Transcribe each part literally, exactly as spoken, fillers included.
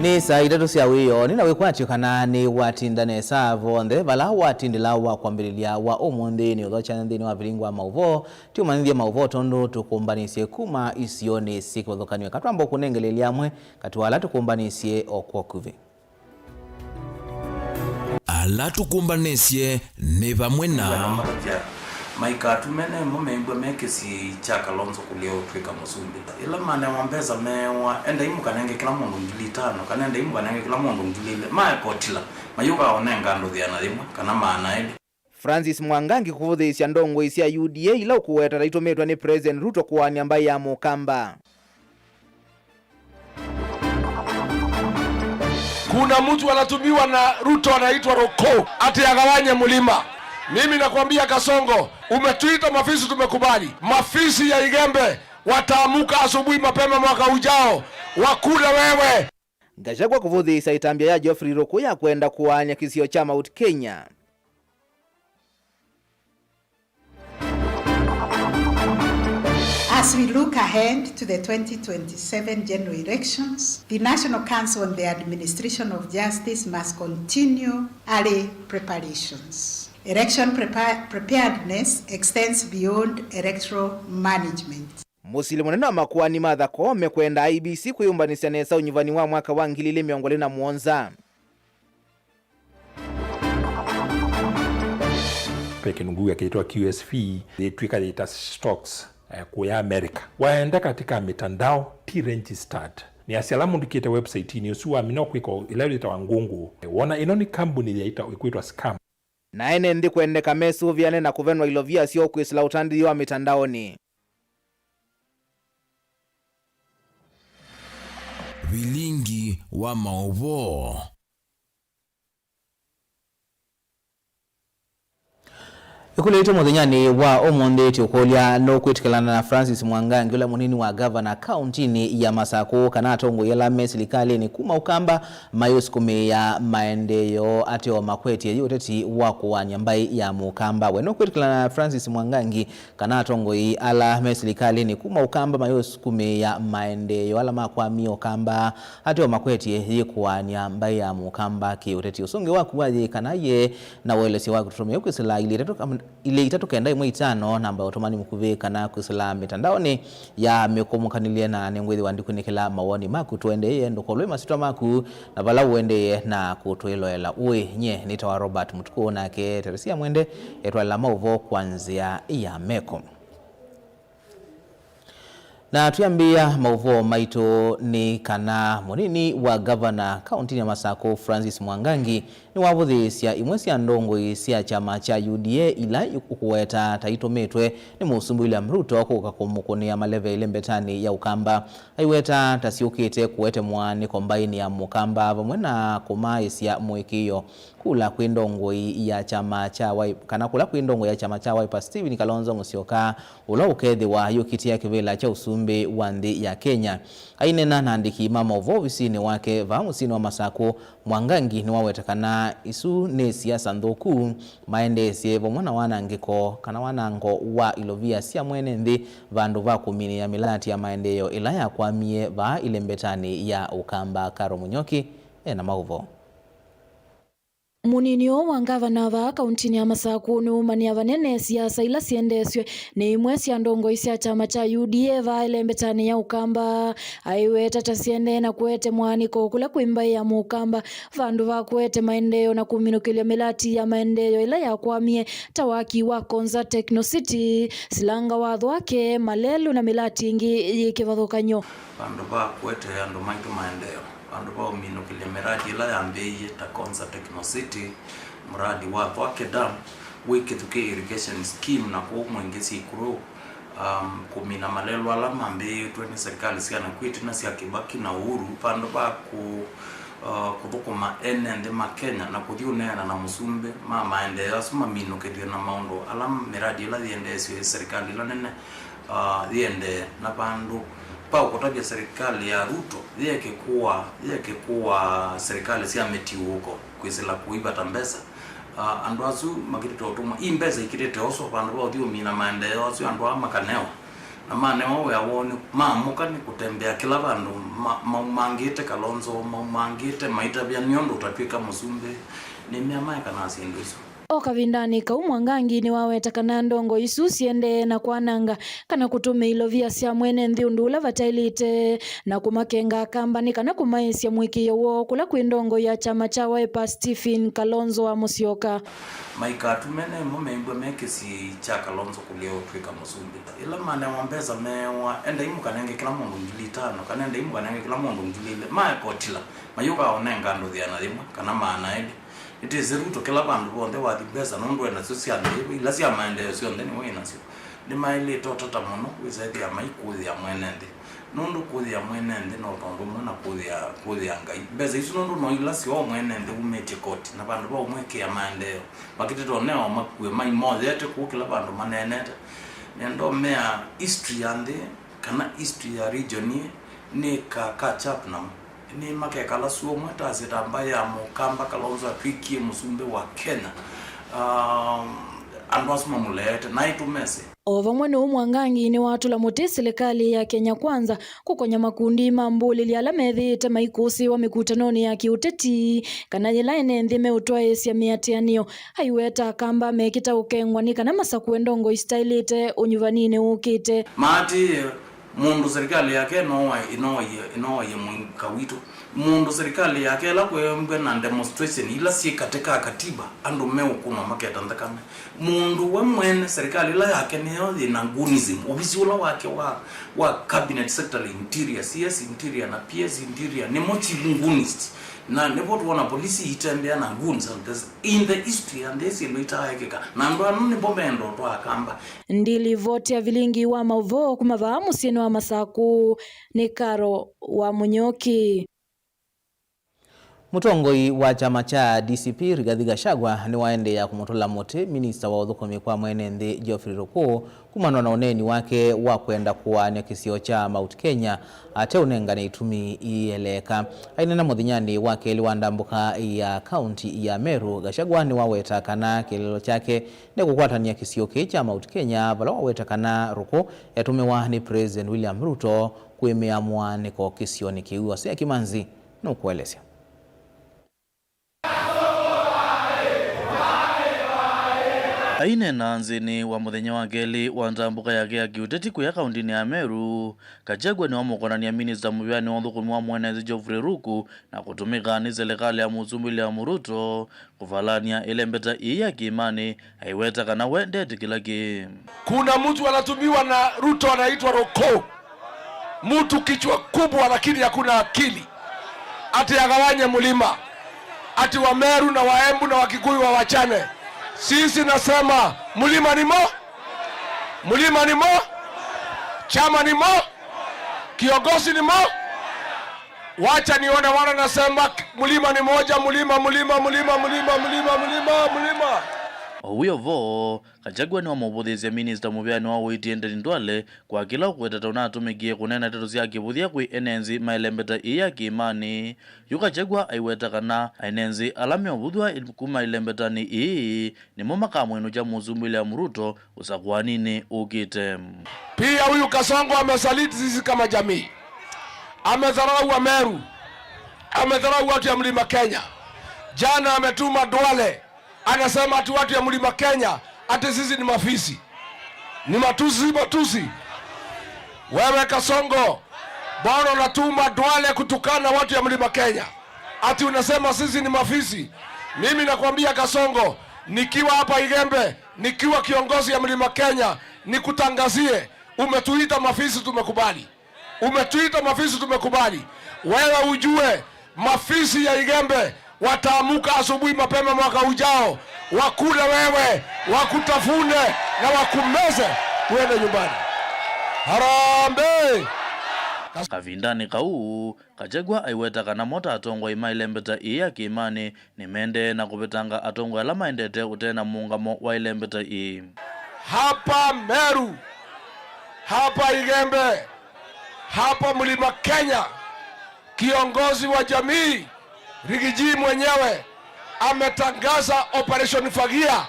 Nĩ saa itatũ sya wĩoo, nĩ na wĩkwatyo kana nĩ watinda nesa vonthe vala watindĩla wa kwambĩlĩlya wa ũmũnthĩ. Nĩ ũthokya nthĩnĩ wa vilingi wa maũvoo, tiũmanyĩthye maũvoo tondũ tũkũmbanĩsye kuma isionĩ syĩ kĩvathũkany'o. Katwamba kũnengelelya amwe katĩ wa ala tũkũmbanĩsye o kwa ũkuvĩ. Ala tũkũmbanĩsye nĩ vamwe na maikatume nemo mew'a me kĩsiĩi kya Kalonzo kũlea ũtw'ĩka mũsumbĩ. Ĩla manewa mbesa meewa, endai mũkanenge kĩla mũndũ ngili itano, kana endai mũkanenge kĩla mũndũ ngili ilĩ, maekotila, mayũka ũnenga andũ ĩana yĩmwe kana maana elĩ. Francis Mwangangi kũvũthĩĩsya ndongoi sya U D A ila ũkũweta ta itũmĩtwe nĩ President Ruto kũaany'a mbaĩ ya Mũkamba. Kuna mtu anatumiwa na Ruto anaitwa Roko ati agawanye mlima. Mimi nakwambia Kasongo, umetuita mafisi, tumekubali. Mafisi ya Igembe wataamuka asubuhi mapema mwaka ujao, wakule wewe. Gachagua kũvũthĩĩsya ĩtambya ya Geoffrey Ruku ya kwenda kũaany'a kĩsio kya Mount Kenya. As we look ahead to the twenty twenty-seven general elections, the National Council on the Administration of Justice must continue early preparations. Election prepa-, preparedness extends beyond electoral management. Mũsili mũnene wa makoani Martha Koome kwenda I E B C kwĩyũmbanĩsya nesa ũnyuvani wa mwaka wa ngili ilĩ mĩongo ĩlĩ na mũonza. Ve kĩnungu kĩtawa Q S V, yĩtw'ĩka yĩta stocks, eh, kũya America. Waenda katika mitandao, ti registered. Nĩ asya ala mũndĩkĩte website-inĩ ũsu wamina kwĩka ĩla yĩtawa ngũngũ. Wona ĩno nĩ kambuni yaita ĩkwĩtwa scam. Na ene nthĩ kwendeka mesũvĩane na kũvenwa ilovia syoo kwĩsĩla ũtandĩthyo wa mitandaoni. Vilingi wa maũvoo. Ĩkũlyo yitũ mũthenyanĩ wa ũmũnthĩ tũkũlya, nũkwĩtĩkĩlana na Francis Mwangangi, ũla mũnini wa gavana kauntinĩ ya Masakũ, kana atongoi ala me silikalĩnĩ kuma Ũkamba mayũsukumĩĩa maendeeo ateo makwetye yĩ ũteti wa kũaany'a mbaĩ ya Mũkamba? We nũkwĩtĩkĩlana na Francis Mwangangi kana atongoi ala me silikalĩnĩ kuma Ũkamba mayũsukumĩĩa maendeeo ala makwamie Ũkamba ateo makwetye yĩ kũaany'a mbaĩ ya Mũkamba kĩ-ũteti? Ũsũngĩo waku wayĩ kana yĩ na ũelesyo waku, tũtũmĩe kwĩsĩla ilĩ itatũ kam-, ilĩ itatũ kenda ĩmwe itano, namba ya ũtũmani mũkuvĩ, kana kwĩsĩla mitandaonĩ ya mĩkũmũkanĩlye, na nĩngwĩthĩwa ndikunĩkĩla mawoni maku. Tũendeeye, ndũkolwe masyĩtwa maku na vala ũendeeye na kũtwĩloela ũĩ. Nyie nĩtawa Robert Mũtukũ, nake Teresia Mwende etwaĩla maũvoo kwa nzĩa ya meko. Na twĩambĩĩa maũvoo maitũ nĩ kana mũnini wa gavana kauntinĩ ya Masakũ, Francis Mwangangi, nĩwavũthĩĩsya imwe sya ndongoi sya kyama kya U D A ila ikũweta ta itũmĩtwe nĩ Mũsumbĩ William Ruto kũka kũmũkũnĩa maleve ĩlembetanĩ ya Ũkamba. Aiweta ta syũkĩte kũete mũaanĩko mbaĩnĩ ya Mũkamba vamwe na kũmaaĩsya mũĩkĩĩo kula kwĩ ndongoi ya kyama kya Wai-, kana kũla kwĩ ndongoi ya kyama kya Wiper Stephen Kalonzo Musyoka, ũla ũkethĩwa ayũkitĩa kĩvĩla kya ũsumbĩ wa nthĩ ya Kenya. Aineena na andĩki ma maũvoo ovisinĩ wake vaa mũsyĩnĩ wa Masakũ, Mwangangi nĩwaweta kana isu nĩ siasa nthũku maendeesye vamwe na wanangĩko kana wanango wa ilovia sya mwene nthĩ vandũ va kũminĩa mĩlati ya maendeeo ĩla yakwamie vaa ĩlembetanĩ ya Ũkamba. Karo Mũnyoki ena maũvoo. Mũnini ũũ wa ngavana vaa kauntinĩ ya Masakũ nĩwũmanĩa vanene siasa ila siendeesw'e nĩ imwe sya ndongoi sya kyama kya U D A vaa ĩlembetanĩ ya Ũkamba. Aiweta ta siendee na kũete mũaanĩko kũla kwĩ mbaĩ ya Mũkamba, vandũ va kũete maendeeo na kũminũkĩlya mĩlati ya maendeeo ĩla yakwamie, ta waki wa Konza Techno City, silanga wa Thwake, malelũ na mĩlati ĩngĩ yĩ kĩvathũkany'o. Vandũ va kũete andũ maitũ maendeeo, vandũ va ũminũkĩlya mĩradi ĩla yambĩĩie ta Konza Techno City, mradi wa Thwake Dam, wĩ Kĩthukĩ Irrigation Scheme na kũu Mwingĩ Sikuru, um, kũmina malelũ ala mambĩĩtwe nĩ serikali sya nakũu ĩtina sya Kibaki na Uhuru, vandũ va kũ, uh, kũthũkũma ene nthĩ ma Kenya na kũthi ũneena na mũsumbĩ ma maendeeo asu maminũkĩlw'e na maũndũ ala mĩradi ĩla yĩendeesyo ĩ serikali ĩla nene, uh, yĩendee na vandũ va ũkũtavya serikali ya Ruto yĩeke kũaa, yĩeke kũaa serikali sya mĩtiũũko kwĩsĩla kũivata mbesa. Ah, andũ asu makĩlĩte ũtũmwa, ii mbesa ikĩlĩte oso vandũ va ũthi ũmina maendeeo asu andũ aa makanewa. Na manewa wĩa woo nĩ maamũka nĩ kũtembea kĩla vandũ ma-, maumangĩte Kalonzo, maumangĩte maitavya nĩ ũndũ ũtatw'ĩka mũsumbĩ. Nĩmea maekanaa syĩndũ isu. O kavindanĩ kau, Mwangangi nĩwaweta kana ndongo isu siendee na kwananga kana kũtũmĩa ilovia sya mwene nthĩ ũndũ ũla vataĩlĩte, na kũmakenga Akamba nĩ kana kũmaĩsya mũĩkĩĩo woo kũla kwĩ ndongo ya kyama kya Wiper Stephen Kalonzo wa Musyoka. Maikatume nemo meiw'a me kĩsiĩi kya Kalonzo kũlea ũtw'ĩka mũsumbĩ. Ĩla manewa mbesa meewa, endai mũkanenge kĩla mũndũ ngili itano, kana endai mũkanenge kĩla mũndũ ngili ilĩ, maekotila, mayũka ũnenga andũ ĩana yĩmwe kana maana elĩ. Nĩtwĩsĩ Ruto kĩla vandũ vonthe wathi mbesa, nũndũ e nasyo sya nthĩ ĩno, ila sya maendeeo syonthe nĩwe wĩ nasyo. Nĩmaĩlĩte ũtata mũno kwĩsa ethĩa maikũthĩa mwene nthĩ, nũndũ kũthĩa mwene nthĩ no tondũ ũmwe na kũthĩa, kũthĩa Ngai. Mbesa isu nũndũ no ila syoo mwene nthĩ umĩtye koti, na vandũ va ũmwĩkĩa maendeeo, makĩtĩte ũneo makue maimoyete kũu kĩla vandũ maneenete. Nĩenda ũmea history ya nthĩ, kana history ya region ĩĩ, nĩ ka catch up namo. Nĩ makekala suo ũmwe ta syĩtamba ya Mũkamba Kalonzo atw'ĩkie mũsumbĩ wa Kenya. Um, andũ asu mamũleete, naĩ tũmesĩ. O vamwe na ũu, Mwangangi nĩwatũla mũtĩ silikalĩ ya Kenya Kwanza kũkonya makundi ma mbũlĩli ala methĩĩte maikũsĩĩwa mĩkutanonĩ ya kĩũteti, kana yĩla ene nthĩ meũtwaĩĩsya mĩatĩanĩo. Aiweta Akamba mekĩta ũkengwa nĩ kana masakũe ndongo isitaĩlĩte ũnyuvaninĩ ũkĩte. Maatĩĩe mũndũ serikali yake ĩnowaie, ĩnowaie, ĩnowaie mũika witũ. Mũndũ serikali yake ĩla kweembwe na demonstration ila syĩ katĩ ka katiba, andũ meũkũnwa maketa nthakame. Mũndũ we mwene serikali ĩla yake nĩyo yĩ na goonism. Ovisi ũla wake wa, wa cabinet secretary interior, C S interior na P S interior nĩmo chief goonist. Na nĩvo twona polisi itembea na goons and this, in the history and this ĩndũ itaekĩka. Na andũ anu nĩvo menda ũtwaa Akamba. Ndilivoti ya vilingi wa maũvoo kuma vaa mũsyĩnĩ wa Masakũ nĩ Karo wa Mũnyoki. Mũtongoi wa kyama kya D C P Rigathi Gachagua nĩwaendeea kũmũtũla mũtĩ minista wa ũthũkũmi kwa mwene nthĩ Geoffrey Ruku kumana na ũneeni wake wa kwenda kũaany'a kĩsio kya Mount Kenya ateũnengane itumi ieleeka. Aineena mũthenyanĩ wa kelĩ wa ndambũka ya kaunti ya Meru, Gachagua nĩwaweta kana kĩeleelo kyake nĩ kũkwatany'a kĩsio kĩĩ kya Mount Kenya, vala waweta kana Ruku yatũmĩwa nĩ President William Ruto kũĩmĩa mũaanĩko kĩsionĩ kĩu. Hosea Kimanzi nũkũelesya. Aineena nzĩnĩ wa mũthenya wa kelĩ wa ndambũka yake ya kĩũteti kũya kauntinĩ ya Meru, Gachagua nĩwamũkonany'a minista mũvĩanĩ wa ũthũkũmi wa mwene nthĩ Geoffrey Ruku na kũtũmĩka nĩ selekalĩ ya Mũsumbĩ William Ruto kũvalany'a ĩlembeta ĩĩ ya kĩĩmanĩ, aiweta kana we ndetĩkĩla kĩĩ. Kuna mtu anatumiwa na Ruto anaitwa Ruku. Mtu kichwa kubwa lakini hakuna akili. Ati agawanye mlima. Ati Wameru na Waembu na Wakikuyu wawachane. Sisi nasema mlima ni mo-, mlima ni mo-, chama ni mo-, kiongozi ni mo-, Wacha nione wala nasema k-, mlima ni moja, mlima, mlima, mlima. O wĩ o vo, Gachagua nĩwamũvũthĩĩsya minista mũvĩanĩ wa ũiiti Aden Duale kwa kĩla ũkwetete ũnatũmĩkie kũneena ndeto sya kĩvũthya kwĩ ene nthĩ ma ĩlembeta ĩĩ ya kĩĩmanĩ. Yu Gachagua aiweta kana ene nthĩ ala meũvũthw'a kuma ĩlembetanĩ ĩĩ nĩmo makamwĩnũkya Mũsumbĩ William Ruto ũsakũaninĩ ũkĩte. Pia huyu Kasongo amesaliti sisi kama jamii. Amedharau Wameru. Amedharau watu ya Mlima Kenya. Jana ametuma Duale, anasema ati watu ya Mlima Kenya ati sisi ni mafisi. Ni matusi, matusi. Wewe Kasongo, mbona unatuma Duale kutukana watu ya Mlima Kenya? Ati unasema sisi ni mafisi. Mimi nakwambia Kasongo, nikiwa hapa Igembe, nikiwa kiongozi ya Mlima Kenya, nikutangazie, umetuita mafisi, tumekubali. Umetuita mafisi, tumekubali. Wewe ujue, mafisi ya Igembe wataamuka asubuhi mapema mwaka ujao, wakule wewe, wakutafune na wakumeze, uende nyumbani. Harambee! Kavindanĩ kau, Gachagua aiweta kana mo ta atongoi ma ĩlembeta ĩĩ ya kĩĩmanĩ nĩmendee na kũvetanga atongoi ala maendete ũtee na mũũngamo wa ĩlembeta ĩĩ. Hapa Meru, hapa Igembe, hapa Mlima Kenya, kiongozi wa jamii Rigiji mwenyewe ametangaza operation fagia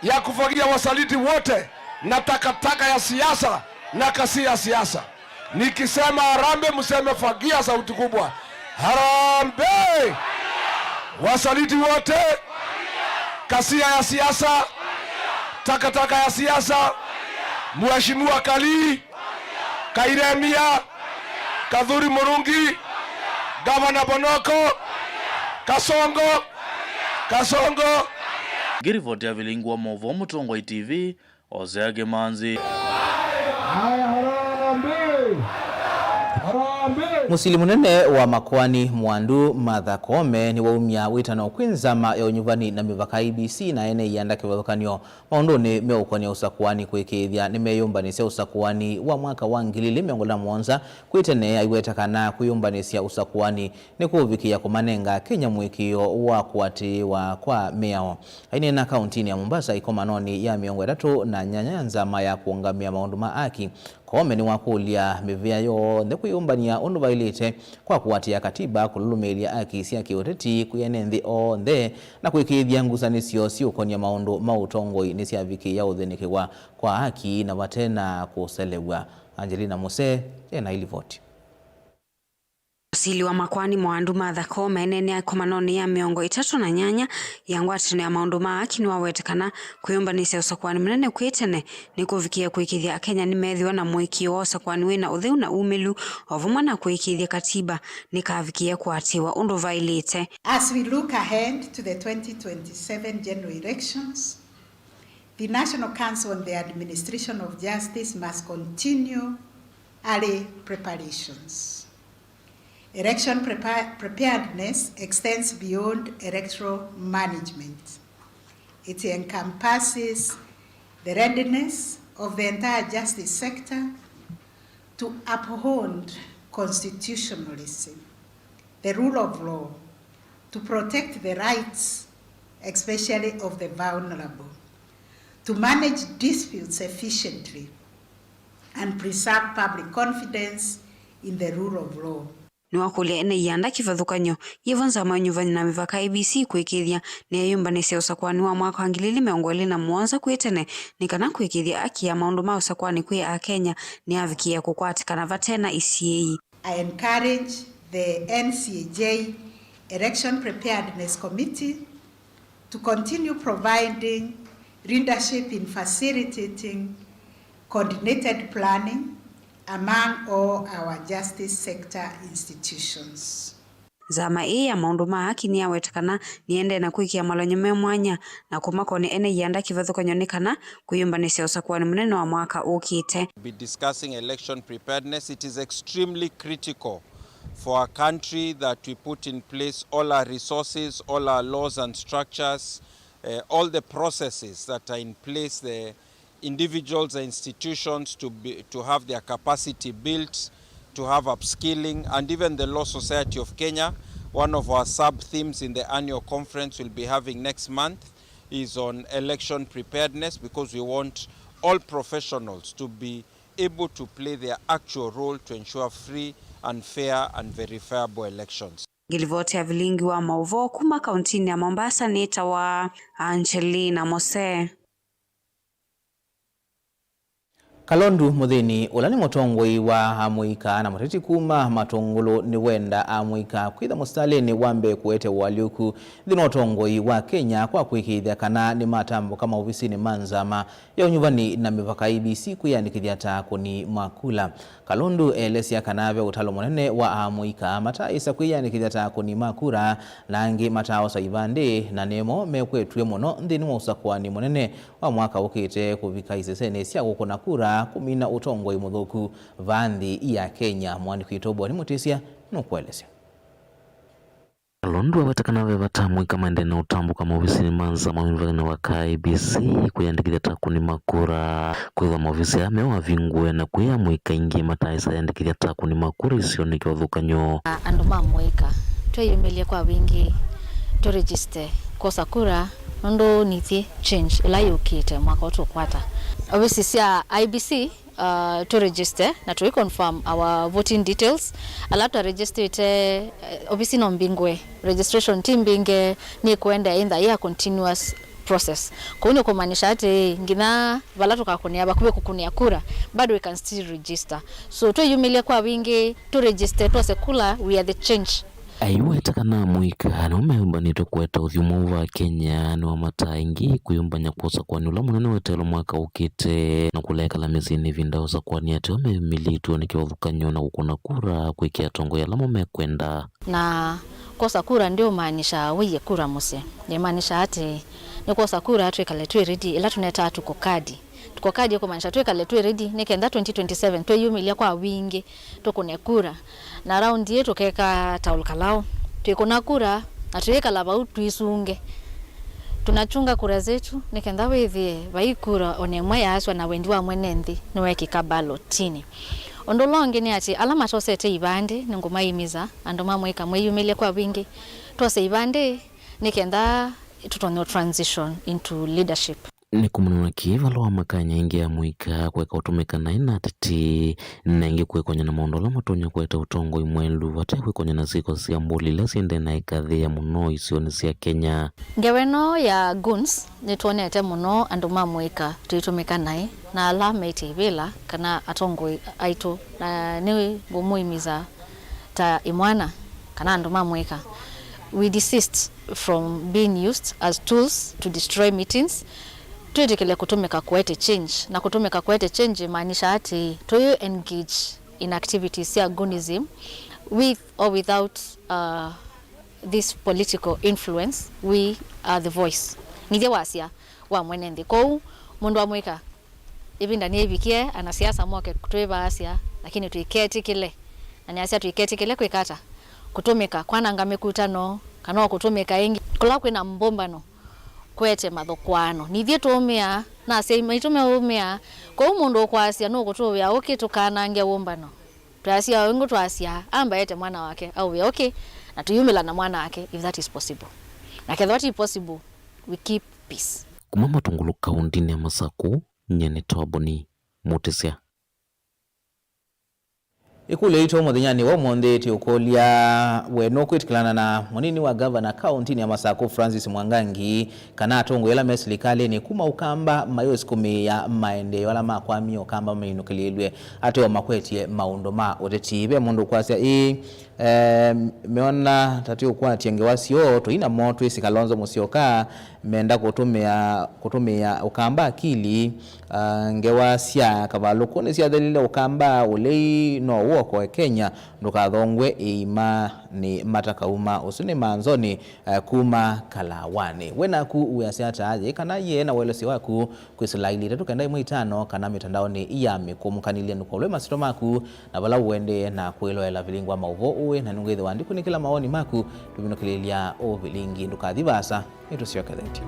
ya kufagia wasaliti wote na takataka ya siasa Na kasia ya siasa. Nikisema harambee, mseme fagia sauti kubwa. Harambee! Wasaliti wote, kasia ya siasa, takataka ya siasa, Mheshimiwa Kalii, Kairemia, Kathuri Murungi, Gavana Bonoko, Kasongo, Kasongo. Ngĩrivoti ya vilingi wa maũvoo Mũtongoi T V, Hosea Kĩmanzi. Haya, harambee! Harambee! Mũsili mũnene wa makoani Mwandu Martha Koome nĩwaumya wĩtano kwĩ nzama ya ũnyuvani na mĩvaka I E B C na ene ianda kĩvathũkany'o maũndũnĩ meũkonia ũsakuani kũĩkĩĩthya nĩmeyũmbanĩsya ũsakuani wa mwaka wa ngili ili mĩongo ĩlĩ na mũonza kwĩ tene. Aiweta kana kwĩyũmbanĩsya ũsakuani nĩkũũvikĩĩa kũmanenga Akenya mũĩkĩĩo wa kũatĩĩwa kwa mĩao. Aineena kauntinĩ ya Mombasa ĩkomanonĩ ya mĩongo ĩtatũ na nyanya ya nzama ya kũũngamĩa maũndũ ma aki, Koome nĩwakũlya mĩvĩa yonthe kwĩyũmbany'a ũndũ vaĩlĩte kwa kũatĩĩa katiba, kũlũlũmĩĩlya aki sya kĩũteti kwĩ ene nthĩ onthe, na kũĩkĩĩthya ngusanĩsyo siũkonya maũndũ ma ũtongoi nĩsyavikĩĩa ũthĩnĩkĩwa kwa aki na vate na kũselew'a. Angelina Muse ena ilivoti. Mũsili wa makoani Mwandu Martha Koome eneenea ĩkomanonĩ ya mĩongo ĩtatũ na nyanya ya ngwatanĩo ya maũndũ ma aki nĩwawete kana kwĩyũmbanĩsya ũsakuani mũnene kwĩ tene nĩkũvikĩe kũĩkĩĩthya Akenya nĩmeethĩwa na mũĩkĩĩo wa ũsakuani wĩna ũtheu na umĩlu, o vamwe na kũĩkĩĩthya katiba nĩkavikĩe kũatĩĩwa ũndũ vaĩlĩte. As we look ahead to the twenty twenty-seven general elections, the National Council on the Administration of Justice must continue early preparations. Election prepa-, preparedness extends beyond electoral management. It encompasses the readiness of the entire justice sector to uphold constitutionalism, the rule of law, to protect the rights, especially of the vulnerable, to manage disputes efficiently, and preserve public confidence in the rule of law. Nĩwakũlya ene ianda kĩvathũkany'o yĩvo nzama ya ũnyuvani na mĩvaka I E B C kũĩkĩĩthya nĩyeyũmbanĩsya ũsakuani wa mwaka wa ngili ili mĩongo ĩlĩ na mũonza kwĩ tene nĩ kana kũĩkĩĩthya aki ya maũndũ ma ũsakuani kwĩ Akenya nĩyavikĩĩa kũkwatĩkana vate na isiĩĩi. I encourage the N C A J Election Preparedness Committee to continue providing leadership in facilitating coordinated planning among all our justice sector institutions. Nzama ĩĩ ya maũndũ ma aki nĩyaweta kana nĩendee na kwĩkĩa malany'o me mwanya na kũmakonya ene ianda kĩvathũkany'o nĩ kana kwĩyũmbanĩsya ũsakuani mũnene wa mwaka ũkĩte. Be discussing election preparedness. It is extremely critical for our country that we put in place all our resources, all our laws and structures, uh, all the processes that are in place, the individuals and institutions to be, to have their capacity built, to have upskilling, and even the Law Society of Kenya. One of our sub-themes in the annual conference we'll be having next month is on election preparedness, because we want all professionals to be able to play their actual role to ensure free and fair and verifiable elections. Ngĩlivoti ya vilingi wa maũvoo kuma kauntinĩ ya Mombasa nĩtawa Angelina Mose. Kalondu Mũthĩni, ũla nĩ mũtongoi wa amũika na mũteti kuma Matũngũlũ, nĩwenda amũika kwĩtha mũsitalĩnĩ wa mbee kũete ũalyũku nthĩnĩ wa ũtongoi wa Kenya kwa kũĩkĩĩthya kana nĩmatambũka maovisinĩ ma nzama ya ũnyuvani na mĩvaka I E B C kwĩyandĩkĩthya ta akũni ma kula. Kalondu elesya kana ve ũtalo mũnene wa amũika mataaĩsa kwĩyandĩkĩthya ta akũni ma kura, na angĩ mataaosa ivandĩ, na nĩmo mekwetw'e mũno nthĩnĩ wa ũsakuani mũnene wa mwaka ũkĩte kũvika isesenĩ sya kũkũna kura kũmina ũtongoi mũthũku vaa nthĩ ya Kenya. Mũandĩki witũ Boni Mũtĩsya nũkũelesya. Kalondu aweta kana ve vata amũika maendee na ũtambũka maovisinĩ ma nzama mĩvakanĩ wa ka I E B C kwĩyandĩkĩthya ta akũni ma kura. Kwĩthwa maovisi aa meũavingũe na kwĩ amũika aingĩ mataaĩsa yandĩkĩthya ta akũni ma kura isionĩ kĩvathũkany'o. Andũ ma mũika, twĩyumĩlye kwa wingĩ tũ register kwosa kura, nũndũ nĩthyĩ change ĩla yũkĩte mwaka ũũ tũkwata. Ovisi sya I E B C, uh, tũ register na tũi confirm our voting details. Ala twa registerĩte, eh, ovisi no mbingũe, registration ti mbinge, nĩ kũendea either ya continuous process. Kũu nĩ kũmaanisha atĩ nginya vala tũkakũnĩa, vakuvĩ kũkũnĩa kura, bado we can still register. So twĩyumĩlye kwa wingĩ, tũ register, twose kula, we are the change. Aiweta kana amũika nĩmo meyũmbanĩtwe kũete ũthyũ mwaũ va Kenya nĩwamataa aingĩ kwĩyũmbany'a kwosa kwani ũla mũnene weteelwe mwaka ũkĩte, na kũla ekala mĩsyĩnĩ ĩvinda yosa kwani ateo meyũmĩlĩtw'e nĩ kĩvathũkany'o na kũkũna kura kwĩkĩa atongoi ala mo mekwenda. Na kwosa kura ndĩũmaanisha wĩie kura mũsyĩ. Yĩmaanisha atĩ nĩ kwosa kura twĩkale twĩ ready, ĩla tũnetaa tuko kadi. Tuko kadi ĩkũmaanisha twĩkale twĩ ready nĩ kenda twenty twenty-seven twĩyumĩlya kwa wingĩ tũkũne kura. Na raundi ĩĩ tũkeka ta ũlkalaũ. Twĩkũna kura na twĩĩkala vau tũisunge. Tunachunga kura zetu nĩ kenda wĩthĩe vai kura o na ĩmwe yaaswa na wendi wa mwene nthĩ nĩwekĩka mbalotini. Ũndũ ũla ũngĩ nĩ atĩ ala matosete ivandĩ nĩngũmaimiza andũ ma mũika mwĩyumĩlye kwa wingĩ twose ivandĩ nĩ kenda tũtonye transition into leadership. Nĩ kũmana na kĩĩ vala wa makanya aingĩ ya mũika kũeka ũtũmĩka naĩ na ateti, na ĩngĩ kwĩkonya na maũndũ ala matonya kũete ũtongoi mwendu vate kwĩkonya na syĩko sya mbũli ila syendee na ĩkathĩĩa mũno isionĩ sya Kenya. Ngewa ĩno ya goons nĩtwonete mũno andũ ma mũika tũitũmĩka naĩ na ala meĩtye ivĩla kana atongoi aitũ, na nĩ ngũmũimisa ta ĩmwana kana andũ ma mũika, we desist from being used as tools to destroy meetings. Twĩtĩkĩle kũtũmĩka kũete change, na kũtũmĩka kũete change ĩmaanisha atĩ tũyĩ engage in activities sya goonism with or without, uh, this political influence. We are the voice. Nithyĩ wasya wa mwene nthĩ. Kwoou mũndũ wa mũika, ĩvinda nĩyĩvikie anasiasa moke twĩvaasya, lakini tũiketĩkĩle. Na nĩasya tũiketĩkĩle kwĩka ata? Kũtũmĩka kwananga mĩkutano, kana o kũtũmĩka ĩngĩ kũla kwĩna mbũmbano kũete mathũkũano. Nithyĩ tũũmĩa, na asyai maitũ meũmĩa. Kwoou mũndũ ũkwasya nũkũtũvĩa ũkĩ tũkanange wũmbano, twasya o ĩngĩ twasya amba ete mwana wake aũvĩa ũkĩ, na tũyumĩla na mwana wake if that is possible. Na kethĩwa ti possible, we keep peace. Kuma Matungulu kaũntĩnĩ ya Masakũ, nyie nĩ Twaboni Mũtĩsya. Ĩkũlyo yitũ mũthenyanĩ wa ũmũnthĩ tũkũlya, we nũkwĩtĩkĩlana na mũnini wa gavana kaũntĩnĩ ya Masakũ Francis Mwangangi kana atongoi ala me silikalĩnĩ kuma Ũkamba mayũsukumĩĩa maendeeo ala makwamie Ũkamba mainũkĩlĩĩlw'e ateo makwetye maũndũ ma ũteti? Ve mũndũ ũkwasya ĩĩ, eh, meona ta tũkwatya ngewa syoo tũi namo twĩsĩ Kalonzo Musyoka menda kũtũmĩa, kũtũmĩa Ũkamba akili. Ah, ngewa sya Kavalũkũ nĩsyathelile Ũkamba, ũlei no w'okoe Kenya ndũkathongwe ĩima nĩ matakauma. Ũsu nĩ Manzoni, eh, kuma Kalawanĩ. We naku wĩasya ata? Yĩ kana yĩe na ũelesyo waku kwĩsĩla ilĩ itatũ kenda ĩmwe itano kana mĩtandaonĩ ya mĩkũmũkanĩlye, ndũkolwe masyĩtwa maku na vala ũendee na kwĩloela vilingi wa maũvoo ũĩ, na nũngĩthĩwa ndikũnĩkĩla mawoni maku, tũvinũkĩlĩlya ũvilingi. Ndũkathi vaasa, nĩtũsyokethetye.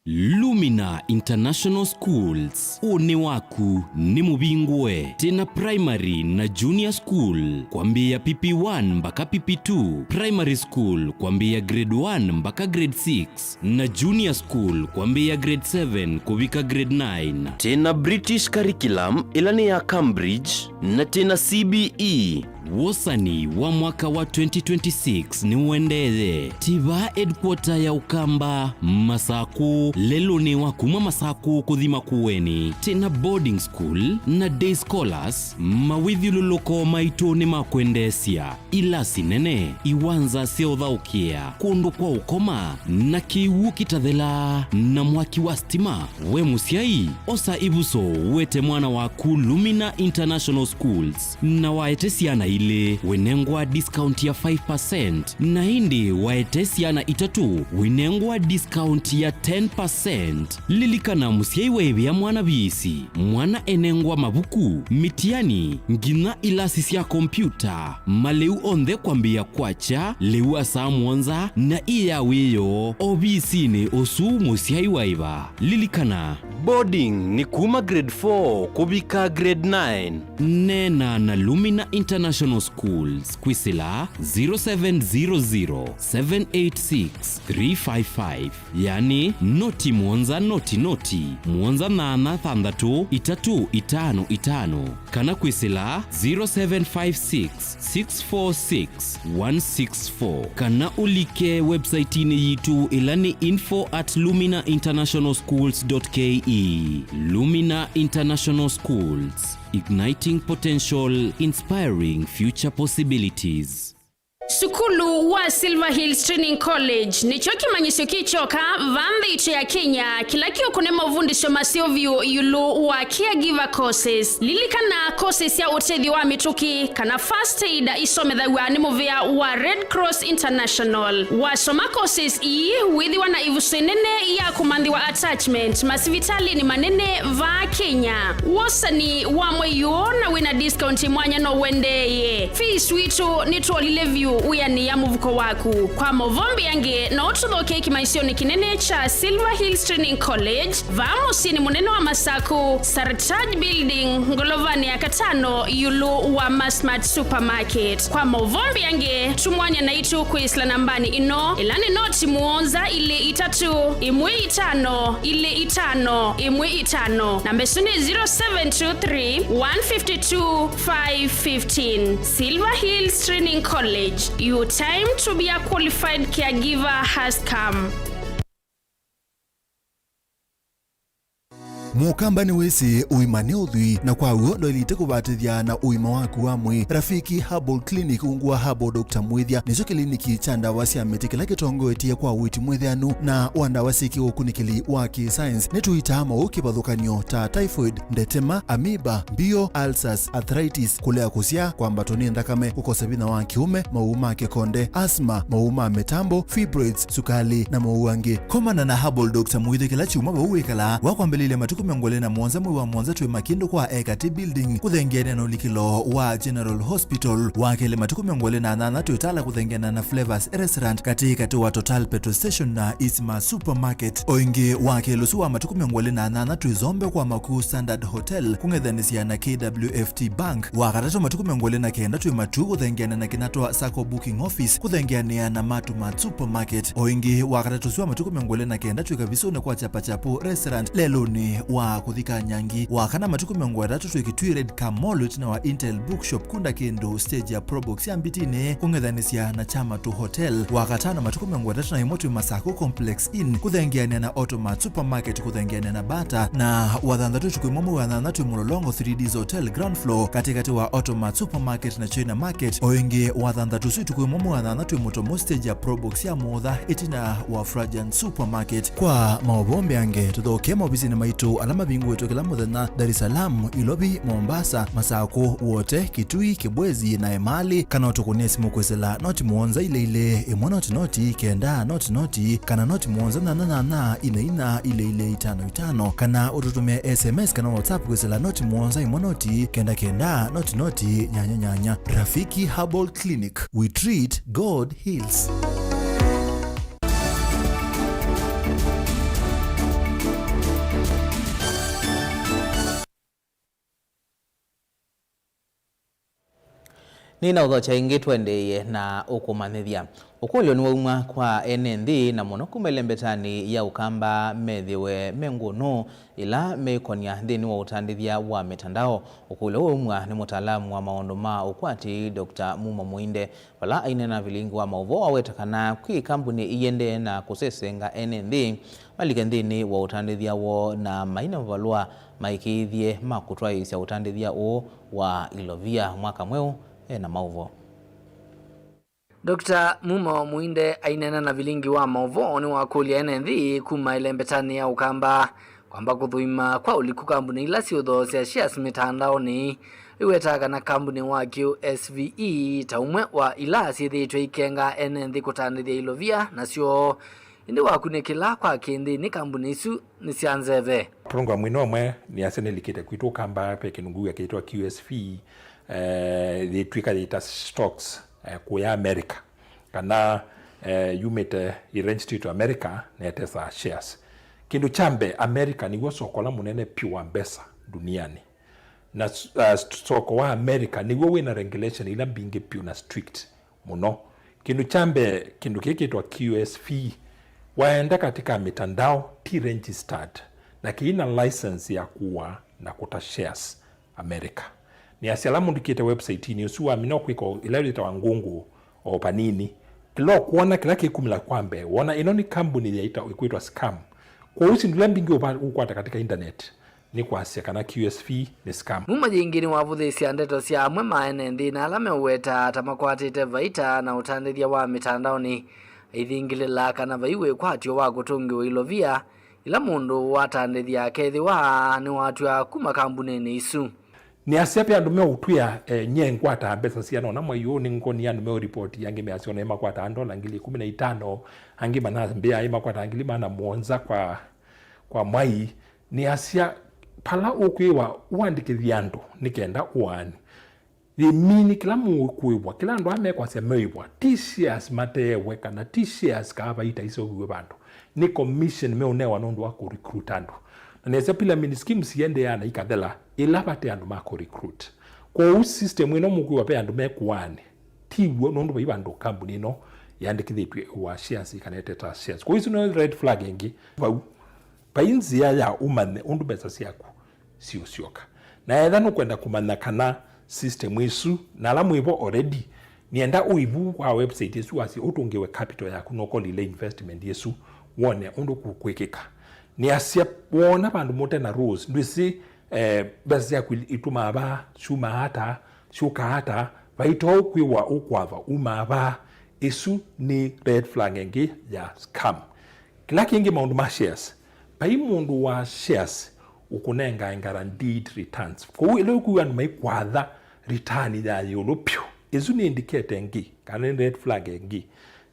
Lumina International Schools, ũnĩ waku nĩ mũvingũe. Twĩna primary na junior school kwambĩĩa P P one mbaka P P two, primary school kwambĩĩa grade one mbaka grade six, na junior school kwambĩĩa grade seven kũvika grade nine. Twĩna British curriculum ĩla nĩ ya Cambridge, na twĩna C B E. Wosani wa mwaka wa twenty twenty-six nĩũendee. Twĩ vaa headquarter ya Ũkamba, Masakũ, lelũnĩ wa kuma Masakũ kũthi Makueni. Twĩna boarding school na day scholars, mawĩthyũlũlũko maitũ nĩ ma kwendeesya. Ilasi nene, iwanza sya ũthaũkĩa, kũndũ kwa ũkoma, na kĩw'ũ kĩtathelaa, na mwaki wa stima. We mũsyai, osa ĩvuso ũete mwana waku Lumina International Schools, na waete syana ilĩ, wĩnengwa discount ya five percent, na ĩndĩ waete syana itatũ, wĩnengwa discount ya ten percent. Lilikana, mũsyai waĩvĩa mwana viisi, mwana enengwa mavuku, mĩtiani, nginya ilasi sya kompyuta, malĩu onthe kwambĩĩa kwakya lĩu wa saa mũonza na ĩ ya wĩoo ovisinĩ ũsu mũsyai waĩva. Lilikana, boarding nĩ kuma grade four kũvika grade nine. Neena na Lumina International. International Schools kwĩsĩla zero seven zero zero, seven eight six, three five five, yani noti mũonza noti noti, mũonza nana thanthatũ, itatũ itano itano, kana kwĩsĩla zero seven five six, six four six, one six four, kana ũlike website-inĩ yitũ ĩla nĩ info at lumina international schools dot K E. Lumina International Schools, igniting potential, inspiring future possibilities. Sukulu wa Silver Hills Training College nĩkyo kĩmanyĩsyo kĩ kyoka va nthĩ itũ ya Kenya kĩla kĩũkũne mavundĩsyo maseo vyũ ĩũlũ wa caregiver courses. Lilikana, courses sya ũtethyo wa mĩtũkĩ kana first aid isomethaw'a nĩ mũvĩa wa Red Cross International. Wasoma courses ii, wĩthĩwa na ĩvuso ĩnene ya kũmanthĩwa attachment masivitalĩnĩ manene va Kenya. Wosani wa mwei ũũ na wĩna discount mwanya no ũendeeye. Fees witũ nĩtwolile vyũ wĩanĩĩa mũvuko waku. Kwa maũvoo mbeange, no ũtũthokee kĩmanyĩsyonĩ kĩnene kya Silver Hills Training College, vaa mũsyĩnĩ mũnene wa Masaku, Sartaj Building, ngolovanĩ ya katano, ĩũlũ wa Masmart Supermarket. Kwa maũvoo mbeange, tumwany'a naitũ kwĩsĩla nambanĩ ĩno, ĩla nĩ noti mũonza ilĩ itatũ, ĩmwe itano, ilĩ itano, ĩmwe itano. Namba ĩsu nĩ zero seven two three, one fifty two, five fifteen. Silver Hills Training College, your time to be a qualified caregiver has come. Mũkamba nĩwĩsĩ ũima nĩ ũthwii, na kwa w'o ndwaĩlĩte kũvatĩthya na ũima waku wa mwĩĩ. Rafiki Herbal Clinic ungu wa Herbal Doctor Mwĩthya nĩkyo kĩliniki kya ndawa sya mĩtĩ kĩla kĩtongoetye kwa ũiiti mwĩthĩanu na wa ndawa syĩ kĩũkunĩkĩli wa kĩ-science. Nĩtũitaa maũũ kĩvathũkany'o ta typhoid, ndetema, amoeba, mbio, ulcers, arthritis, kũlea kũsyaa, kwambatwa nĩ nthakame, kũkosa vinya wa kĩũme, maũũ ma kĩkonde, asthma, maũũ ma mĩtambo, fibroids, sukali, na maũũ angĩ. Komana na Herbal Doctor Mwĩthya kĩla kyumwa vau wĩkalaa. Wa kwambĩlĩlya matukũ mĩongo ĩlĩ na mũonza mwei wa mũonza twĩ Makindũ kwa Ekati Building, kũthengeanĩa na ũlikĩlo wa General Hospital. Wa kelĩ matukũ mĩongo ĩlĩ na nyanya twĩ Tala kũthengeanĩa na Flavors Restaurant, katĩ katĩ wa Total Petrol Station na Isma Supermarket. O ĩngĩ, wa kelĩ ũsu wa matukũ mĩongo ĩlĩ na nyanya twĩ Zombe kwa Makuu Standard Hotel, kũng'ethanĩsya na K W F T Bank. Wa katatũ matukũ mĩongo ĩlĩ na kenda twĩ Matuu kũthengeanĩa na Kinatwa Sacco Booking Office, kũthengeanĩa na Matumat Supermarket. O ĩngĩ, wa katatũ ũsu wa matukũ mĩongo ĩlĩ na kenda twĩ Kavisũnĩ kwa Chapachapu Restaurant, lelũnĩ wa kũthi Kanyangi. Wa kana matukũ mĩongo ĩtatũ twĩ Kitui Red Car Mall, ĩtina wa Intel Bookshop, kunda kĩndũ stage ya Probox ya Mbitinĩ, kũng'ethanĩsya na Chamatu Hotel. Wa katano matukũ mĩongo ĩtatũ na ĩmwe twĩ Masaku Complex Inn, kũthengeanĩa na Automat Supermarket, kũthengeanĩa na Bata, na wa thanthatũ ũtukũ ĩmwe mwei wa thanthatũ twĩ Mũlolongo three Ds Hotel ground floor, katĩkatĩ wa Automat Supermarket na China Market. O ĩngĩ, wa thanthatũ ũsu ũtukũ ĩmwe mwei wa thanthatũ twĩ Mũtomo stage ya Probox ya Mũũtha, ĩtina wa Frajan Supermarket. Kwa maũvoo mbeange, tũthokee maovisinĩ maitũ ala mavingũĩtwe kĩla mũthenya, Dar es Salaam, Ilovi, Mombasa, Masakũ, Wote, Kitui, Kibwezi, na Emali, kana ũtũkũnĩe simũ kwĩsĩla noti mũonza ilĩ ilĩ, ĩmwe noti noti, kenda noti noti, kana noti mũonza nyanya nyanya, ina ina, ilĩ ilĩ, itano itano, kana ũtũtũmĩe S M S kana WhatsApp kwĩsĩla noti mũonza ĩmwe noti, kenda kenda, noti noti, nyanya nyanya. Rafiki Herbal Clinic, we treat, God heals. Nĩnaũthokya ĩngĩ tũendeeye na ũkũmanyĩthya. Ũkũlyo nĩwaumwa kwa ene nthĩ, na mũno kuma ĩlembetanĩ ya Ũkamba methĩwe me ngũnũ ila meĩkonya nthĩnĩ wa ũtandĩthya wa mĩtandao. Ũkũlyo waumwa nĩ mũtaalamu wa maũndũ ma ũkwati, Doctor Mumo Mũinde, vala aineena na vilingi wa maũvoo aweta kana kwĩ kambuni iendee na kũsesenga ene nthĩ malike nthĩnĩ wa ũtandĩthya woo na maina mavalũa maĩkĩĩthye ma kũtwaĩĩsya ũtandĩthya ũũ wa Ilovia mwaka mweũ. E na maũvoo. Doctor Mumo Mũinde aineena na vilingi wa maũvoo nĩwakũlya ene nthĩ kuma ĩlembetanĩ ya Ũkamba kwamba kũthũima kwa ũliku kambuni ila siũthoosya shares mĩtandaonĩ. Ĩwetaa kana kambuni wa kĩũ S V E ta ũmwe wa ila syĩthĩĩtwe ikenga ene nthĩ kũtandĩthya ilovia nasyo. Ĩndĩ wakunĩkĩla kwa kĩnthĩ nĩ kambuni isu nĩ sya nzeve. Program ĩno ĩmwe nĩasya nĩlikĩte kwitũ Ũkamba, ve kĩndũ ngũw'a kĩtwa Q S V, eh, yĩtw'ĩka yĩta stocks, eh, kũya America, kana, eh, yumĩte ĩrenji twitũ America, na ĩtesaa shares. Kĩndũ kya mbee, America nĩw'o soko ũla mũnene piũ wa mbesa duniani. Na s- uh, s- soko wa America nĩw'o wĩna regulation ila mbingĩ pyũ na strict mũno. Kĩndũ kya mbee, kĩndũ kĩĩ kĩtwa Q S V. Waenda katika mitandao ti registered na kĩina license ya kũa na kũta shares America. Nĩasya ala mũndĩkĩte website-inĩ ũsu wamina kwĩka ĩla yĩtawa ngũngũ o vanini, ĩla ũkwona kĩla kĩkumĩla kwa mbee, wona ĩno nĩ kambuni yaita ĩkwĩtwa scam. Kwoou syĩndũ ila mbingĩ ũva- ũkwata katika internet nĩ kwasya kana Q S V nĩ scam. Muma yĩngĩ nĩwavũthĩsya ndeto sya amwe ma ene nthĩ na ala meũweta ta makwatĩte vaita na ũtandĩthya wa mĩtandaonĩ, aithingĩlĩla kana vai wĩkwatyo wa kũtũngĩwa ilovia ila mũndũ watandĩthya akethĩwa nĩwatw'a kuma kambunĩnĩ isu. Nĩasya ve andũ meũtwĩa, eh, nye ngwataa mbesa siana ũna mwai ũũ nĩngonie andũ meũripoti, angĩ measya ona ĩmakwataa ndola ngili ikũmi na itano, angĩ manambĩa ĩmakwataa ngili maana mũonza kwa, kwa mwai. Nĩasya pala ũkwĩwa ũandĩkĩthya andũ nĩ kenda ũaani, yĩmini kĩla mũkwĩw'a, kĩla andũ aa mekwasya meĩw'a ti shares mateewe kana ti shares kaa vaita iseũviw'e vandũ, nĩ commission meũnewa nũndũ wa kũrecruit andũ. Na nĩasya pyramid schemes iendeea na ikathela ĩla vate andũ ma kũrecruit. Kwoou system ĩno mũkwĩw'a ve andũ me kũaani, ti w'o nũndũ vai vandũ kambuni ĩno yandĩkĩthĩtw'e wa shares kana ĩteta shares. Kwoou isu nĩ red flag ĩngĩ. Vau vai nzĩa ya ũmanye ũndũ mbesa syaku siũsyoka. Na etha nũkwenda kũmanya kana system ĩsu na ala mwĩvo already, nĩenda ũivu kwa website ĩsu wasye ũtũngĩwe capital yaku na ũkolile investment ĩsu, wone ũndũ kũkwĩkĩka. Nĩasya woona vandũ mũte na rules, ndwĩsĩ, eh, mbesa syaku itumaa vaa, syumaa ata, syũkaa ata, vaitoũ kwĩwa ũkwava umaa vaa, ĩsu nĩ red flag ĩngĩ ya scam. Kĩla kĩngĩ, maũndũ ma shares. Vai mũndũ wa shares ũkũnengae guaranteed returns. Kwoou ĩla ũkwĩw'a andũ maikwatha return ya ĩũlũ pyũ, ĩsu nĩ indicator ĩngĩ, kana nĩ red flag ĩngĩ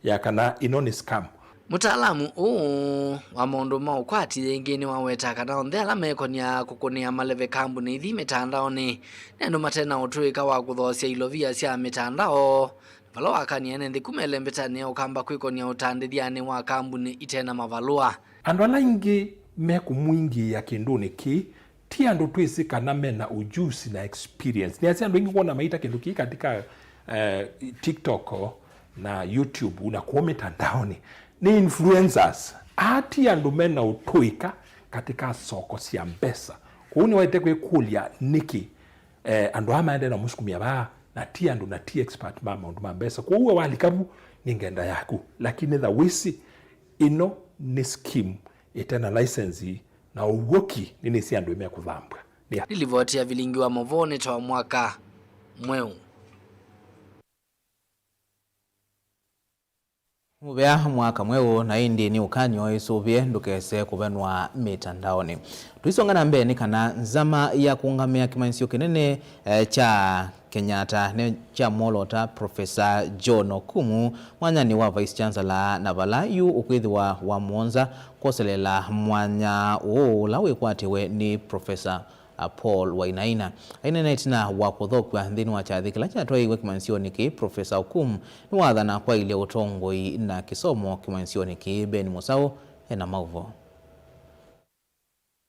ya kana ĩno nĩ scam. Mũtaalamu ũũ wa maũndũ ma ũkwati yĩngĩ nĩwaweta kana onthe ala mekonia kũkũnĩa maleve kambuni ithi mĩtandaonĩ nĩ andũ mate na ũtũĩka wa kũthoosya ilovia sya mĩtandao. Vala wakany'a ene nthĩ kuma ĩlembetanĩ ya ũkamba kwĩkonia ũtandĩthyanĩ wa kambuni ite na mavalũa. Andũ ala aingĩ mekũmwingĩĩa kĩndũnĩ kĩĩ ti andũ twĩsĩ kana me na ujuzi na experience. Nĩasya andũ aingĩ kwona maita kĩndũ kĩĩ katika, eh, TikTok na YouTube na kũũ mĩtandaonĩ nĩ influencers. Aa ti andũ me na ũtũĩka katika soko sya mbesa. Kwoou nĩwaĩte kwĩkũlya nĩkĩ eh, andũ aa maendee na mũsukumĩa vaa, na ti andũ na ti expert ma maũndũ ma mbesa. Kwoou we walika vu nĩ ngenda yaku, lakini etha wĩsĩ ĩno nĩ scheme ĩte na license na ũw'o ki nĩnĩsĩ andũ ĩmekũthambw'a. Nĩ a- Nĩ livoti ya vilingi wa movoo nĩ ta wa mwaka mweũ. Mũvea mwaka mweũ, na ĩndĩ nĩ ũkany'o ĩsũvĩe ndũkese kũvenwa mĩtandaonĩ. Tũisonga na mbee, nĩ kana nzama ya kũũngamĩa kĩmanyĩsyo kĩnene, eh, kya Kenyatta nĩ kya mwolota Professor John Okumu mwanyanĩ wa Vice Chancellor, na vala yu ũkwĩthĩwa wa mũonza kwoselela mwanya ũũ ũla wĩkwatĩwe nĩ Professor a Paul Wainaina. Ainena ĩtina wa kũthokw'a nthĩnĩ wa kyathĩ kĩla kyatwaĩiwe kĩmanyĩsyonĩ kĩĩ, Professor Okumu nĩwathana kwaĩlya ũtongoi na kĩsomo kĩmanyĩsyonĩ kĩĩ. Ben Mũsaũ ena maũvoo.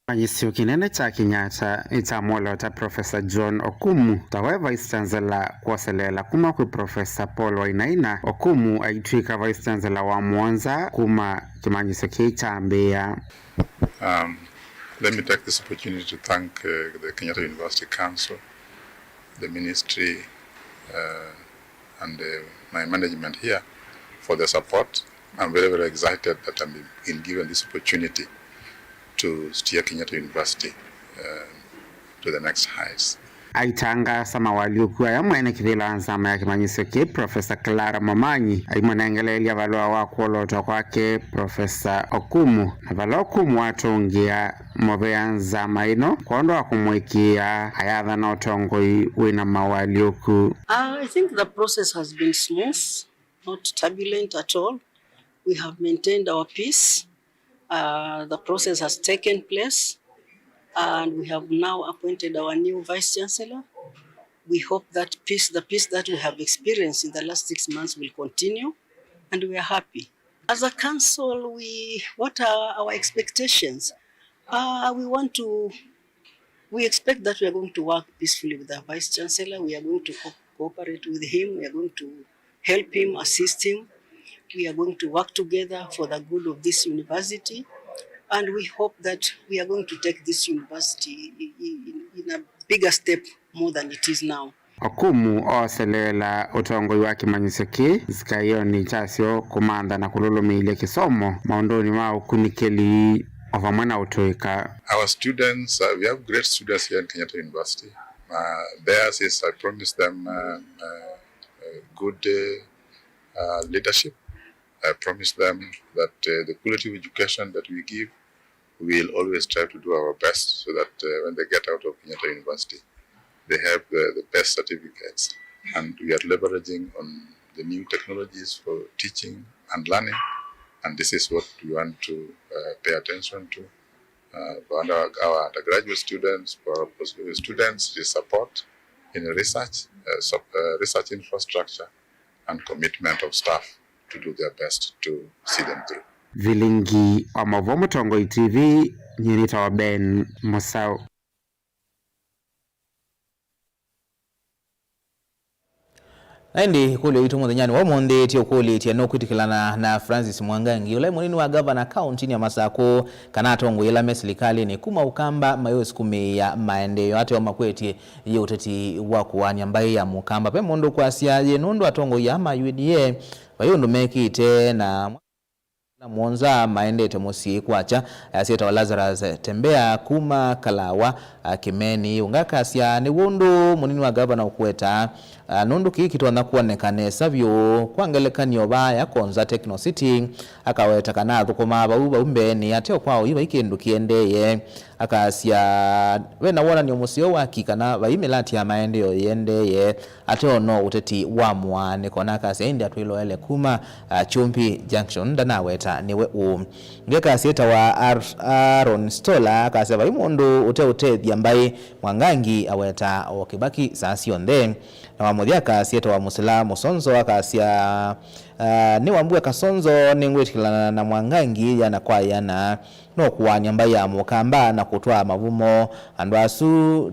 Kĩmanyĩsyo kĩnene kya Kenyatta nĩkyamwolota Professor John Okumu ta we Vice Chancellor kwoseleela kuma kwĩ Professor Paul Wainaina. Okumu aitw'ĩka Vice Chancellor wa mũonza kuma kĩmanyĩsyo kĩĩ kyambĩĩa. Um, let me take this opportunity to thank, uh, the Kenyatta University Council, the ministry, uh, and, uh, my management here for the support. I'm very, very excited that I've been given this opportunity to steer Kenyatta University, uh, to the next heights. Aitangaasa mawalyũku aya, mwene kĩvĩla wa nzama ya kĩmanyĩsyo kĩĩ, Professor Clara Momanyi, aimũnengeleelya valũa wa kwolotwa kwake Professor Okumu, na vala Okumu watũngĩa mũvea nzama ĩno kwondũ wa kũmũĩkĩĩa ayathana ũtongoi wĩna mawalyũku. Uh, I think the process has been smooth, not turbulent at all. We have maintained our peace. Uh, the process has taken place, and we have now appointed our new Vice Chancellor. We hope that peace, the peace that we have experienced in the last six months, will continue, and we are happy. As a council, we, what are our expectations? Uh, we want to We expect that we are going to work peacefully with our Vice Chancellor. We are going to co-, cooperate with him. We are going to help him, assist him. We are going to work together for the good of this university. And we hope that we are going to take this university i-, i-, in, in a bigger step more than it is now. Okumu ooseleela ũtongoi wa kĩmanyĩsyo kĩĩ nzikaĩonĩ kyasyo kũmantha na kũlũlũmĩĩlya kĩsomo maũndũnĩ ma ũkunĩkĩli o vamwe na ũtũĩka. Our students, uh, we have great students here in Kenyatta University. Uh, theirs is, I promise them, uh, uh, uh, good, uh, uh, leadership. I promise them that, uh, the quality of education that we give, we will always try to do our best so that, uh, when they get out of Kenyatta University, they have the, the best certificates. And we are leveraging on the new technologies for teaching and learning, and this is what we want to, uh, pay attention to. Uh, for under-, our undergraduate students, for our postgraduate students, the support in research, uh, sup-, uh, research infrastructure, and commitment of staff to do their best to see them through. Vilingi wa maũvoo Mũtongoi T V, nyie nĩtawa Ben Mũsaũ. Na ĩndĩ ĩkũlyo yitũ mũthenyanĩ wa ũmũnthĩ ti ũkũlĩtye nũkwĩtĩkĩlana na Francis Mwangangi, ũla nĩ mũnini wa ngavana kaũntĩnĩ ya Masakũ, kana atongoi ala me silikalĩnĩ kuma Ũkamba mayũsukumĩĩa maendeeo ateo makwetye yĩ ũteti wa kũaany'a mbaĩ ya Mũkamba. Ve mũndũ ũkwasya yĩ nũndũ atongoi aa ma U D A vai ũndũ mekĩte na na mũonza maendete mũsyĩ kwakya, ayasya etawa Lazarus Tembea kuma Kalawa, a, Kĩmeni. Ũngĩ akasya nĩw'o ũndũ mũnini wa ngavana ũkũwetaa, a, nũndũ kĩĩ kĩtonya kwoneka nesa vyũ. Kwa ngelekany'o, vaa ya Konza Techno City, akaweta kana athũkũmaa vau, vau mbeenĩ, ateo kwa ũi vai kĩndũ kĩendeeye. Akasya ve na wonany'o mũseo wa ki kana vai mĩlatĩ ya maendeeo yĩendeeye, ateo no ũteti wa mũaanĩko. Na akasya ĩndĩ atwĩloele kuma, a, Kyumbi Junction, ndanaweta nĩwe ũ. Ngekasya etawa Ar-, Aaron Stola, akasya vai mũndũ ũteũtethya mbaĩ, Mwangangi aweta o Kĩbaki saa syonthe. Na wa mũthya akasya etawa Mũsila Mũsonzo, akasya, a, nĩ Wambua Kasonzo, nĩngwĩtĩkĩlana na Mwangangi yana kwa yana. No kũaany'a mbaĩ ya Mũkamba na kũtwaa mavumo. Andũ asu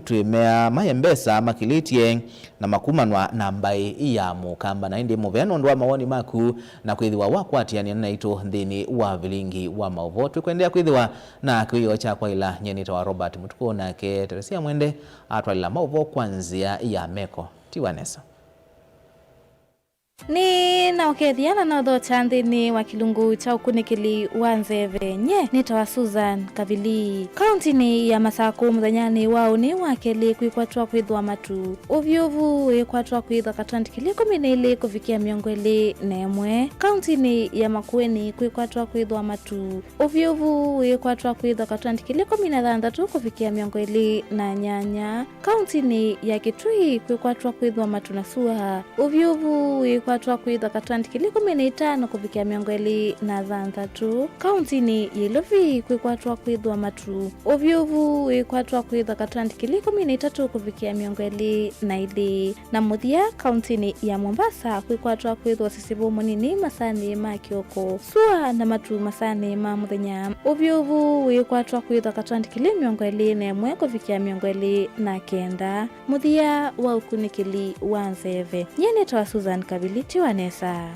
twĩmea maye mbesa makilĩtye na makumanwa na mbaĩ ya Mũkamba. Na ĩndĩ mũvea nũndũ wa mawoni maku na kwĩthĩwa wakwatĩanĩa naitũ nthĩnĩ wa vilingi wa maũvoo. Twĩkwendeea kwĩthĩwa na kĩwĩoo kya kwaĩla. Nyie nĩtawa Robert Mũtukũ, nake Teresia Mwende atwalĩla maũvoo kwa nzĩa ya meko. Tiwa nesa. Nĩ na ũkethya na na ũthokya nthĩnĩ wa kĩlungu kya ũkunĩkĩli wa nzeve. Nyie nĩtawa Susan Kavili. Kaũntĩnĩ ya Masakũ mũthenyanĩ wa ũnĩ wa kelĩ kwĩkwatwa kwĩthwa matu. Ũvyũvu wĩkwatwa kwĩthwa katĩ wa ndikilii ĩkũmi na ilĩ kũvikĩa mĩongo ĩlĩ na ĩmwe. Kaũntĩnĩ ya Makueni kwĩkwatwa kwĩthwa matu. Ũvyũvu wĩkwatwa kwĩthwa katĩ wa ndikilii ĩkũmi na thanthatũ kũvikĩa mĩongo ĩlĩ na nyanya. Kaũntĩnĩ ya Kitui kwĩkwatwa kwĩthwa matu na sua. Ũvyũvu wĩkwatwa kwĩthwa katĩ wa ndikilii ĩkũmi na itano kũvikĩa mĩongo ĩlĩ na thanthatũ. Kaũntĩnĩ ya Ilovi kwĩkwatwa kwĩthwa matu. Ũvyũvu wĩkwatwa kwĩthwa katĩ wa ndikilii ĩkũmi na itatũ kũvikĩa mĩongo ĩlĩ na ilĩ. Na mũthya, kaũntĩnĩ ya Mombasa kwĩkwatwa kwĩthwa ũsisĩvu mũnini masaanĩ ma kĩoko, sua na matu masaanĩ ma mũthenya. Ũvyũvu wĩkwatwa kwĩthwa katĩ wa ndikilii mĩongo ĩlĩ na ĩmwe kũvikĩa mĩongo ĩlĩ na kenda. Mũthya wa ũkunĩkĩli wa nzeve. Nyie nĩtawa Susan Kavili. Tiwa nesa.